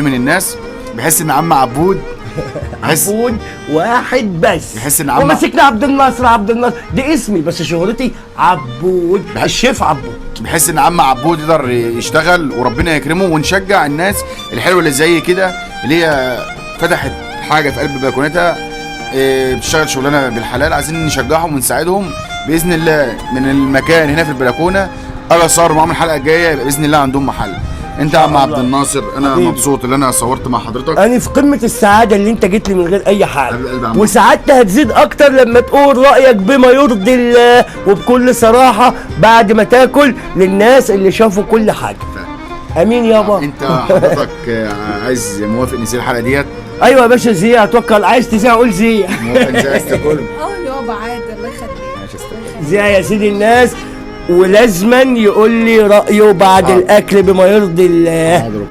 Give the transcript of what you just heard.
من الناس بحس ان عم عبود بحس عبود واحد بس. بحس ان عم ومسكنا عبد الناصر، عبد الناصر دي اسمي بس شهرتي عبود، الشيف عبود. بحس ان عم عبود يقدر يشتغل وربنا يكرمه، ونشجع الناس الحلوة اللي زي كده اللي هي فتحت حاجة في قلب بلكونتها، بتشتغل شغلانة بالحلال. عايزين نشجعهم ونساعدهم باذن الله. من المكان هنا في البلكونه انا صار معاهم الحلقة الجاية يبقى باذن الله عندهم محل. انت يا عم عبد الناصر انا حبيبي. مبسوط ان انا صورت مع حضرتك. انا في قمة السعادة اللي انت جيت لي من غير اي حاجة، حبيب قلبي يا عم. وسعادتي هتزيد اكتر لما تقول رايك بما يرضي الله وبكل صراحة بعد ما تاكل للناس اللي شافوا كل حاجة. امين يابا. انت حضرتك عايز موافق نسيب الحلقة ديت؟ ايوه يا باشا، زيع اتوكل، عايز تزيع قول زيع. موافق نسيب، عايز تاكل؟ يابا عادي، الله يخليك. ماشي، استنى. زيع يا سيدي الناس، ولازما يقول لي رايه بعد حاضر. الاكل بما يرضي الله. حاضر.